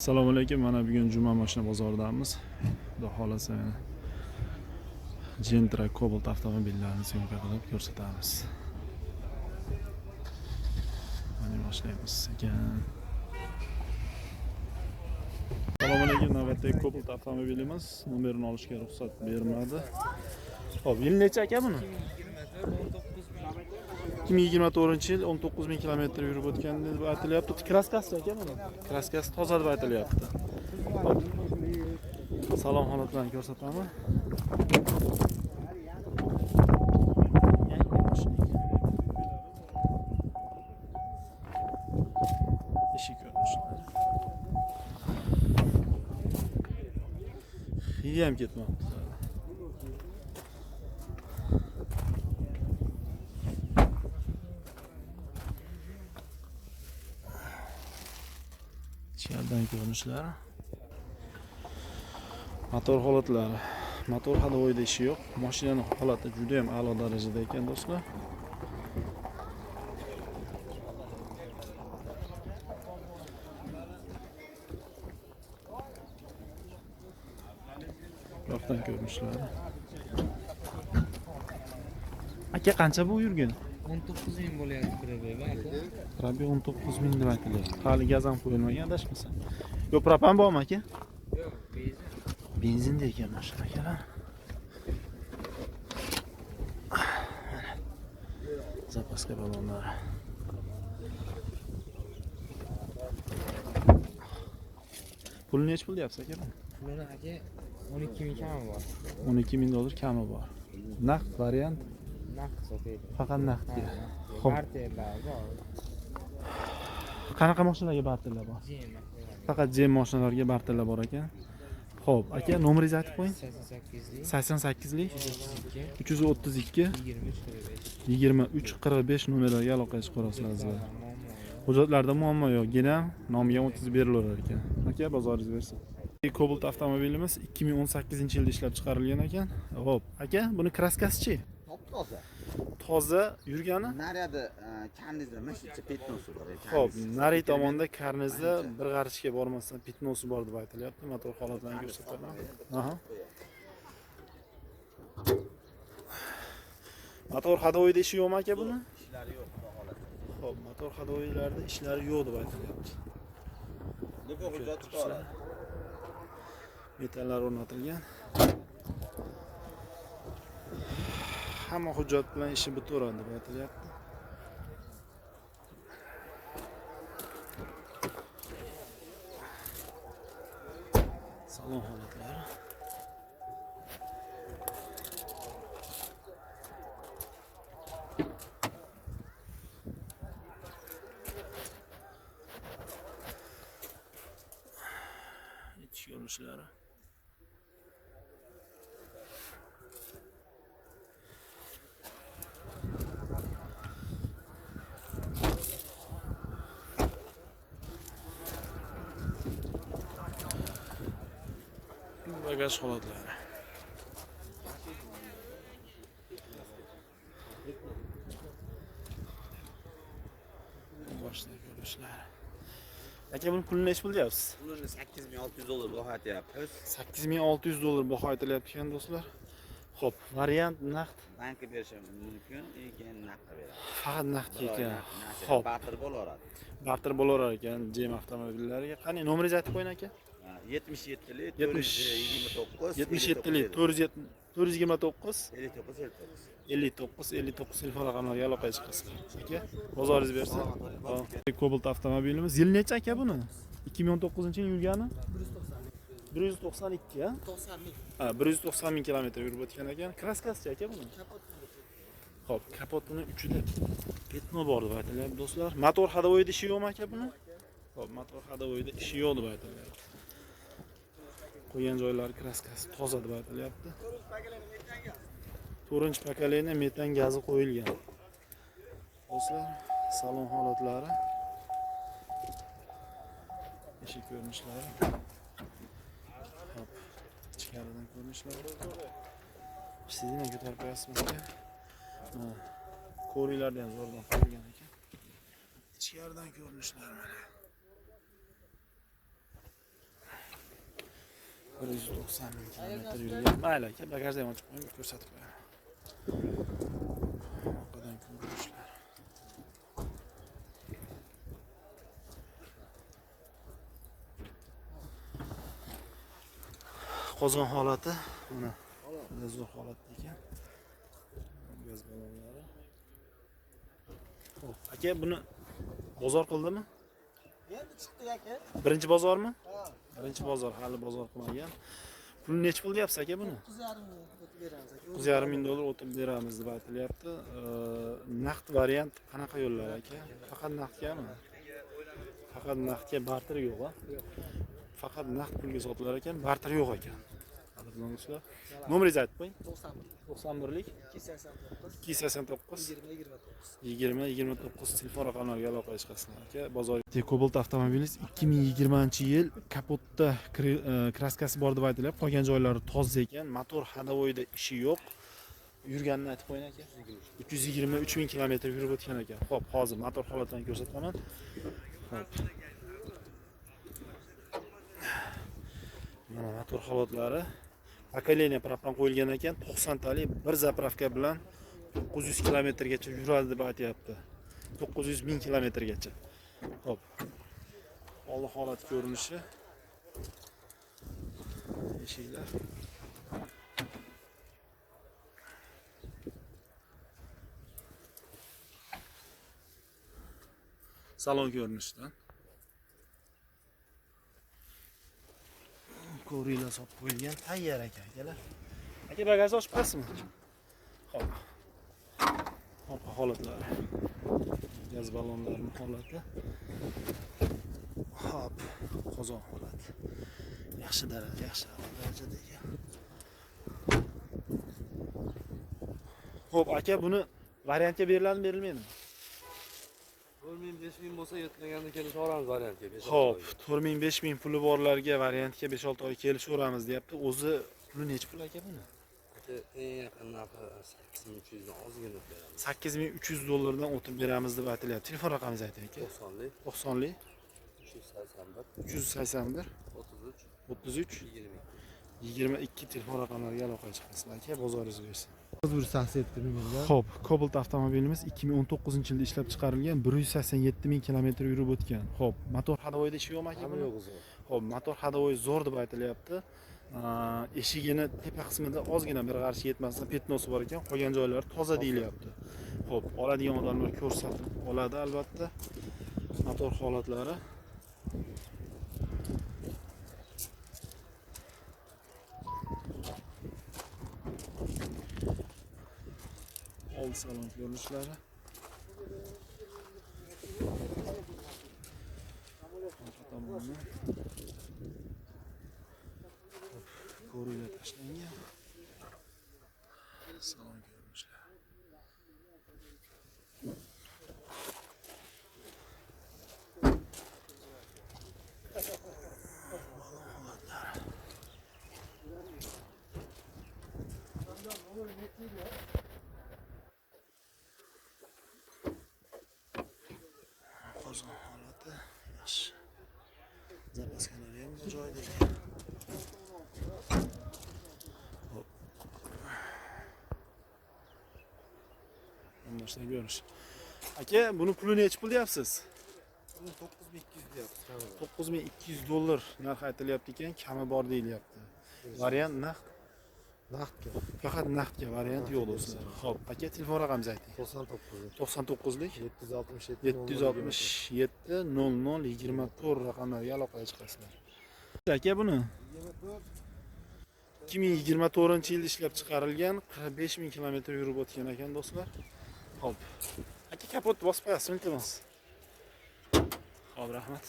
Assalomu alaykum. Mana bugun Juma mashina bozoridamiz. Xudo xolasa mana Gentra, Cobalt avtomobillarini syomka qilib ko'rsatamiz. Mana boshlaymiz ekan. Assalomu alaykum. Navbatdagi Cobalt avtomobilimiz nomerini olishga ruxsat bermadi. Xo'p, yil necha aka buni? 2024-yil, 19 ming kilometr yurib o'tgan deb aytilyapti. Kraskasi aka buni? Kraskasi toza deb aytilyapti. Xo'p. Salon holatlarini ko'rsataman. Yangi mashina ekan. Eshik ko'rinishlari. Hidi ham ketmabdi. Ichkaridan ko'rinishlari. Motor holatlari. Motor ходовойda ishi yo'q. Mashinaning holati juda ham a'lo darajada ekan, do'stlar. Bu yoqdan ko'rinishlari. Aka, qancha bu yurgan? 19 ming bo'lyapti пробег, aka. Пробег 19 ming deb aytilyapti. Hali gaz ham qo'yilmagan, adashmasam. Yo, propan bormi, aka? Yo'q, benzin. Benzinda ekan mashina, akalar. Mana. Запаска balonlari. Puli nechi pul deyapsiz, aka? Pulini, aka, 12 ming kami bor. 12 ming dollar kami bor. Naqd variant, Naqd sotaydi. faqat naqdga. Xo'p. Xo'p. Barterlar bor. Qanaqa mashinalarga barterlar bor? GM mashinalar. Faqat GM mashinalarga barterlar bor ekan. Xo'p, aka, nomeringizni aytib qo'ying. 88lik 88lik 332 332 23 45. 23 45 nomerlarga aloqa chiqarasizlar. Muammo yo'q. Hujjatlarda muammo yo'q. Ginam nomiga o'tkazib berilaverar ekan. Aka, bozoringiz bersin. Cobalt avtomobilimiz 2018-yilda ishlab chiqarilgan ekan. Xo'p, aka, buni kraskasi-chi? Top toza. Toza yurgani? Наряды karnizda mashinacha пятно si bor. Xo'p, nari tomonda karnizda bir g'arishga bormasdan пятно si bor deb aytilyapti. Motor holatlarini ko'rsataman. Aha. Motor ходовойda ishi yo'qmi, aka, buni? Ishlari yo'q, xudo xolasa. Xo'p, motor ходовойlarda ishlari yo'q deb aytilyapti. Любой hujjat chiqaradi. Metallar o'rnatilgan. Hamma hujjat bilan ishi bitaveradi deb aytilyapti. Salon holatlari. Ichki ko'rinishlari. Bagaj holatlari. Boshida ko'rinishlari. Aka, buni pulini nechi pul deyapsiz? Pulini 8600 dollar baho aytyapmiz. 8600 dollar baho aytilyapti ekan, do'stlar. Xo'p, variant naqd, Bankka berishim mumkin, keyin naqdga beramiz. Faqat naqdga ekan. Xo'p. Xo'p, Barter bo'laveradi. Barter bo'laverar ekan GM avtomobillariga. Qani, nomeringizni aytib qo'ying, aka. 77lik 70 429 77lik 407 429 59 59. 59 59 telefon raqamlariga aloqaga chiqasizlar. Aka, bozoringiz bersin. Cobalt avtomobilimiz yil necha, aka, buni? 2019-yil yurgani? 192, ha? 90 ming. Ha, 190 ming kilometr yurib o'tgan ekan. Kraskasi, aka, buni? Xo'p, kapotini uchida пятно bor deb aytilyapti, do'stlar. Motor ходовойda ishi yo'qmi, aka, buni? Xo'p, motor ходовойda ishi yo'q deb aytilyapti. Qo'ygan joylari kraskasi toza deb aytilyapti. To'rtinchi поколение metan gazi qo'yilgan. Do'stlar, salon holatlari. Eshik ko'rinishlari. Xo'p, ichkaridan ko'rinishlari. Сиденье ko'tarib qo'yasizmi, aka? Mana, коврик larda ham zo'rdan qo'yilgan ekan. Ichkaridan ko'rinishlari mana. 190 ming kilometr yurgan. Mayli aka, bagajni ham ochib qo'ying, ko'rsatib qo'yaman. Orqadan ko'rinishlar. Qozon holati mana zo'r holatda ekan. Gaz ballonlari. Xo'p, aka buni bozor qildimi? Endi chiqdi aka. Birinchi bozormi? Birinchi bozor, hali bozor qilmagan. Pulni necha pul deyapsiz aka buni? 9,5 ming o'tib beramiz aka. 9,5 ming dollar o'tib beramiz deb aytilyapti. Naqd variant qanaqa yo'llar aka? Faqat naqdgami? Faqat naqdga, barter yo'q, a? Faqat naqd pulga sotilar ekan, barter yo'q ekan. Qadrli do'stlar, nomeringizni aytib qo'ying. 91 91lik 289 289 20 29. 20 29 telefon raqamlariga aloqaga chiqasizlar aka. Bozor Cobalt avtomobilingiz 2020-yil, kapotda kraskasi bor deb aytilyapti. Qolgan joylari toza ekan. Motor ходовойda ishi yo'q. Yurganini aytib qo'ying aka. 323 ming kilometr yurib o'tgan ekan. Xo'p, hozir motor holatini ko'rsataman. Xo'p. Mana motor holatlari. Pokoleniya propan qo'yilgan ekan. 90 talik bir zapravka bilan 900 kilometrgacha yuradi deb aytyapti. 900 ming kilometrgacha. Xo'p. Oldi holat ko'rinishi. Eshiklar. Salon ko'rinishidan. Ko'ringlar, solib qo'yilgan, tayyor ekan akalar. Aka, bagajni ochib qo'yasizmi? Xo'p. Orqa holatlari. Gaz ballonlarining holati. Xo'p, qozon holati. Yaxshi daraja, yaxshi darajada ekan. Xo'p, aka, buni variantga beriladimi, berilmaydimi? 4 ming 5 ming bo'lsa yetmaganda kelishaveramiz variantga. Xo'p, 4 ming 5 ming puli borlarga variantga 5-6 oy kelishaveramiz deyapti. O'zi puli necha pul aka buni? Aka, eng yaqin narxi 8300 dan ozgina beramiz. 8300 dollardan o'tib beramiz deb aytilyapti. Telefon raqamingizni ayting aka. 90lik 90lik 381 381 33 33 22. 22 telefon raqamlariga aloqaga chiqasizlar aka, bozoringiz bersin. 187 ming. Xo'p, Cobalt avtomobilimiz 2019-yilda ishlab chiqarilgan, 187 ming kilometr yurib o'tgan. Xo'p, motor ходовойda ishi yo'qmi aka buni? Yo'q o'zi. Xo'p, motor ходовой zo'r deb aytilyapti. Eshigini tepa qismida ozgina bir g'arsh yetmasdan petnosi bor ekan, qolgan joylari toza deyilyapti. Xo'p, oladigan odamlar ko'rsatib oladi albatta. Motor holatlari. Old salon ko'rinishlari. Orqa tomoni. Ko'ruvlar tashlangan. Salon ko'rinishlari. Qozon holati yaxshi. Zapaskalari ham joyida ekan. Hop. Yonboshdan ko'rinish. Aka, buni puli necha pul deyapsiz? Buni 9200 deyapsiz. 9200 dollar narx aytilyapti ekan, kami bor deyilyapti. Variant naqd, Naqdga. faqat naqdga variant yo'q do'stlar. Xo'p, aka, telefon raqamingizni ayting. 99 99lik 767 767 00 24 raqamlariga aloqaga chiqasizlar. Aka, buni 2024-yilda ishlab chiqarilgan, 45 ming kilometr yurib o'tgan ekan do'stlar. Xo'p. Aka, kapotni bosib qo'yasizmi, iltimos? Xo'p, rahmat.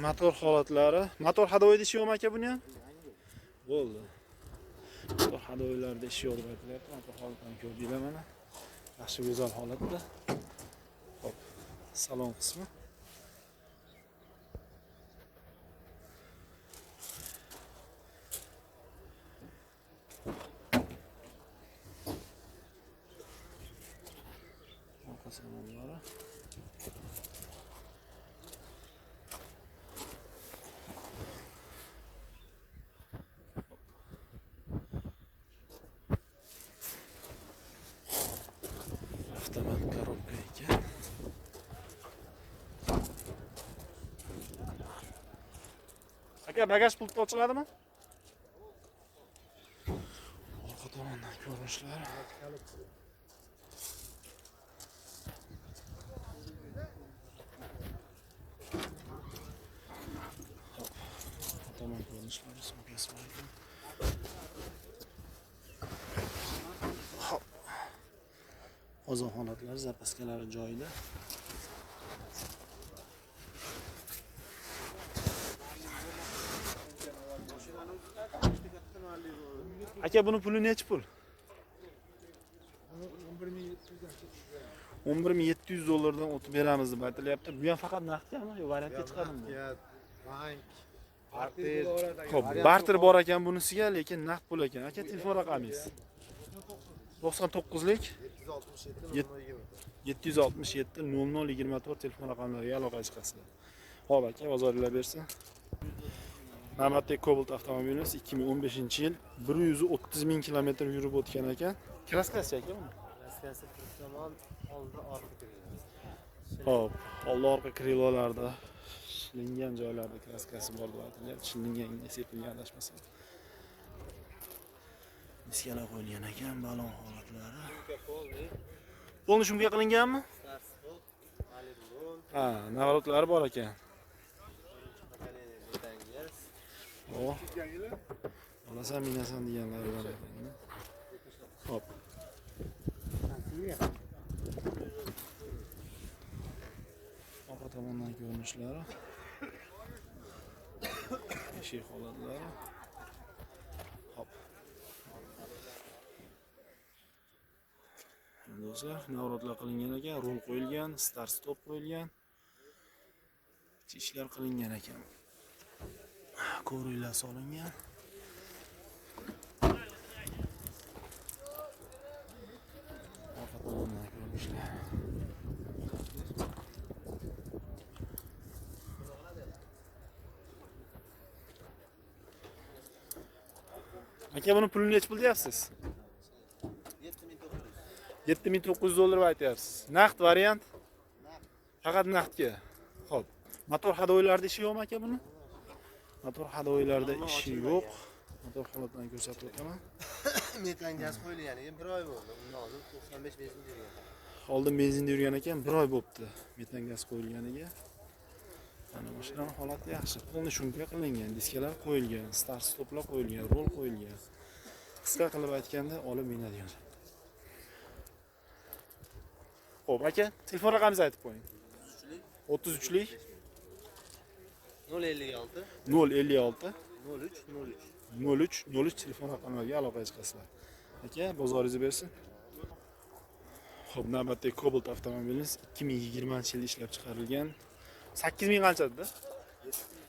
Motor holatlari. Motor ходовойda ishi yo'qmi aka buni ham? Bo'ldi. Motor ходовойlarda ishi yo'q deb aytilyapti. Motor holatini ko'rdinglar mana. Yaxshi, go'zal holatda. Xo'p, salon qismi. Orqa salonlari. Korobka ekan. Aka, bagaj pulti ochiladimi? Orqa tomondan ko'rinishlar. Hop, orqa tomon ko'rinishlari, sumkasi bor ekan. Hop. Qozon holatlari, zapaskalari joyida. Aka, buni puli nechi pul? 11 700 dollardan o'tib beramiz deb aytilyapti. Bu ham faqat naqdgami yo variantga chiqadimi bu? Bank, barter. Xo'p, barter bor ekan bunisiga, lekin naqd pul ekan. Aka, telefon raqamingiz? 99lik 767 767 00 24 telefon raqamlariga aloqa chiqasizlar. Xo'p, aka, bozoringlar bersin. Navbatdagi Cobalt avtomobilimiz 2015-yil, 130 ming kilometr yurib o'tgan ekan. Kraskasi aka buni? Kraskasi tomon, oldi orqa kirgan. Xo'p, oldi orqa krilolarda shilingan joylarda kraskasi bor deb aytilyapti. Shilingan, sepilgan adashmasam. Diskalar qo'yilgan ekan, balon holatlari. Полный шумка qilinganmi? Ha, наворот lari bor ekan. Oh. Olasan, minasan deganlari bor ekan. Hop. Orqa tomondan ko'rinishlari. Eshik holatlari. Hop. Do'stlar, наворот lar qilingan ekan, rul qo'yilgan, start stop qo'yilgan. Ishlar qilingan ekan. Ko'riklar solingan. Orqa tomondan ko'rinishlar. Aka, buni pulini nechi pul deyapsiz? 7900 dollar aytyapsiz. Naqd variant? Faqat naqdga. Xo'p. Motor ходовой larda ishi yo'qmi, aka, buni? Motor ходовой larda ishi yo'q. Motor holatini ko'rsatib o'taman. Metan gaz qo'yilganiga bir oy bo'ldi. Undan oldin 95 benzin yurgan. Oldin benzinda yurgan ekan, bir oy bo'libdi metan gaz qo'yilganiga. Mana, mashinani holati yaxshi. Полный шумка qilingan, diskalar qo'yilgan, start stoplar qo'yilgan, rul qo'yilgan. Qisqa qilib aytganda, olib minadigan. Xo'p, aka, telefon raqamingizni aytib qo'ying. 33lik 056 056 03 03. 03 03 telefon raqamlariga aloqaga chiqasizlar. Aka, bozoringizni bersin. Xo'p, navbatdagi Cobalt avtomobilimiz 2020 yilda ishlab chiqarilgan. 8000 qancha dedi?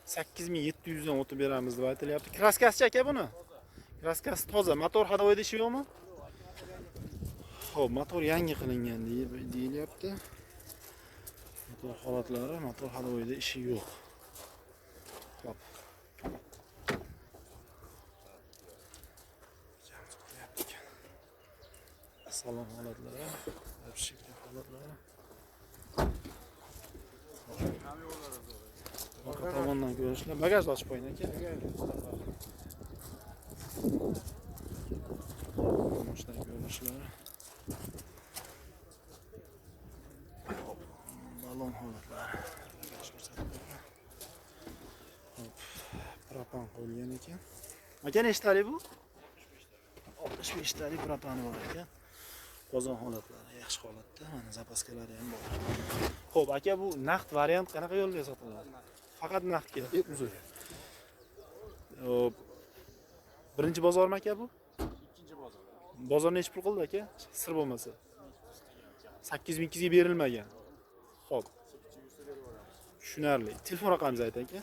8700 dan o'tib beramiz deb aytilyapti. Kraskasi aka buni? Kraskasi toza, motor ходовой da ishi yo'qmi? Xo'p, motor yangi qilingan deyilyapti. Motor holatlari, motor ходовой da ishi yo'q. Xo'p. Jami qo'yapti ekan. Salon holatlari, обшивка holatlari. Orqa tomondan ko'rinishlar. Bagajni ochib qo'ying, aka. Mashina ko'rinishlari. Hop, balon holatlari. Bagaj ko'rsatib beraman. Hop, propan qo'yilgan ekan. Aka, nechtalik bu? 65 talik propani bor ekan. Qozon holatlari yaxshi holatda. Mana, zapaskalari ham bor. Xo'p, aka, bu naqd variant qanaqa yo'lga sotiladi? Faqat naqdga. 73. Xo'p. Birinchi bozormi, aka, bu? Ikkinchi bozor. Bozor nechi pul qildi, aka? Sir bo'lmasa. 8200 ga berilmagan. Xo'p. Tushunarli. Telefon raqamingizni ayting, aka.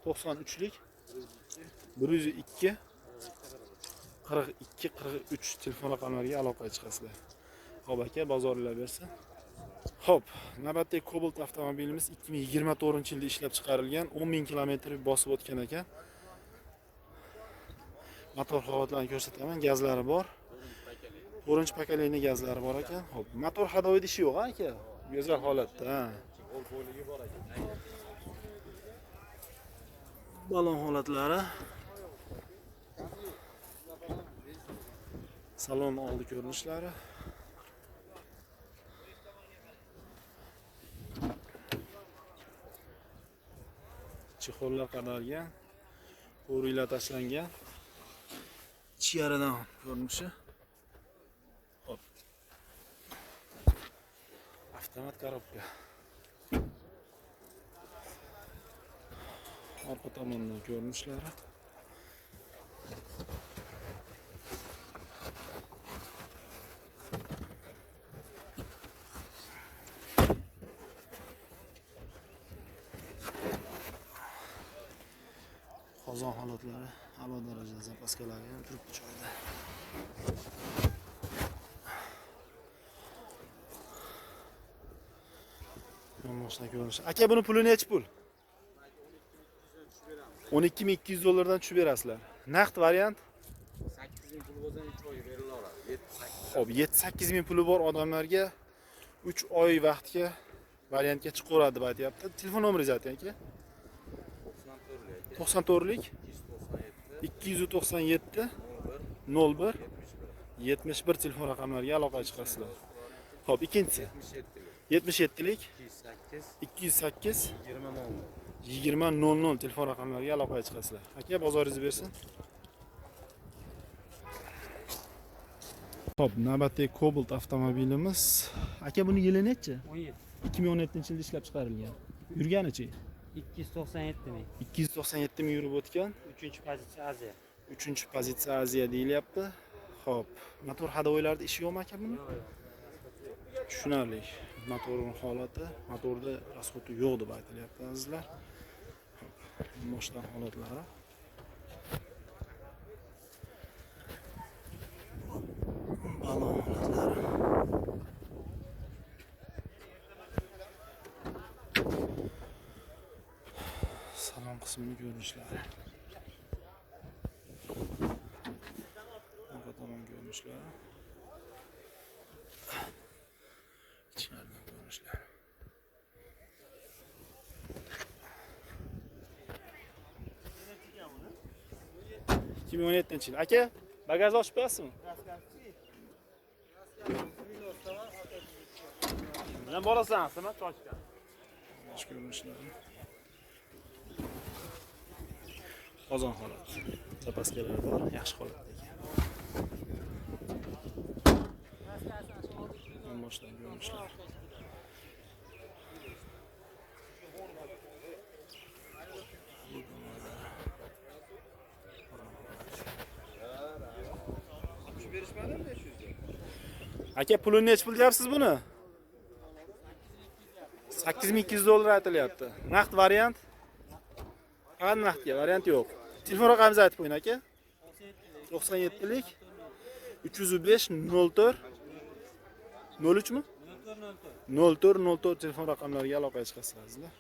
93lik 102 42 43 telefon raqamlariga aloqaga chiqasizlar. Xo'p, aka, bozoringlar bersin. Xo'p, navbatdagi Cobalt avtomobilimiz 2024-yilda ishlab chiqarilgan, 10 ming kilometr bosib o'tgan ekan. Motor holatlarini ko'rsataman, gazlari bor. To'rtinchi pokoleniya gazlari bor ekan. Xo'p, motor ходовойda ishi yo'q aka. Go'zal holatda, ha. Balon holatlari. Salon oldi ko'rinishlari. Chexollar qadalgan, qo'riqlar tashlangan. Ichkaridan ko'rinishi. Xo'p. Avtomat korobka. Orqa tomondan ko'rinishlari. Qozon holatlari a'lo darajada, zapaskalari ham turibdi joyida. Yonboshdan ko'rinishi. Aka, buni puli nechi pul? 12 200 dollardan tushib berasizlar. Naqd variant? 8 ming pul bo'lsa 3 oyga berilaveradi. 7-8. Xo'p, 7-8 ming puli bor odamlarga 3 oy vaqtga variantga chiqaveradi deb aytyapti. Telefon nomeringizni ayting aka. 94lik 94lik 297 297 01 01 71 telefon raqamlariga aloqaga chiqasizlar. Xo'p, ikkinchisi 77lik 77lik 208 208 20 00. 20 00 telefon raqamlariga aloqaga chiqasizlar. Aka, bozoringizni bersin. Xo'p, navbatdagi Cobalt avtomobilimiz. Aka, buni yili nechi? 17. 2017-yilda ishlab chiqarilgan. Yurganichi? 297 ming. 297 ming yurib o'tgan. 3 pozitsiya Aziya. 3-pozitsiya Aziya deyilyapti. Xo'p, motor ходовойlarda ishi yo'qmi aka buni? Tushunarli. Motorning holati, motorda расход i yo'q deb aytilyapti, azizlar. Xo'p, boshdan holatlari. Balon holatlari. Salon qismini ko'rinishlari. Orqa tomon ko'rinishlari. Ichkaridan ko'rinishlari. 2017-yil. Aka, bagaj ochib qo'yasizmi? Bilan borasan, nima chochka? Ich ko'rinishlari. Qozon holat. Zapaskalari bor, yaxshi holatda ekan. Yonboshdan ko'rinishlar. Berishmadimi 500 ga? Aka, pulini nechi pul deyapsiz buni? 8200 dollar aytilyapti. Naqd variant? Faqat naqdga variant yo'q. Telefon raqamingizni aytib qo'ying aka. 97lik 305 04 03 mi? 04 04 telefon raqamlariga aloqaga chiqasizlar, azizlar.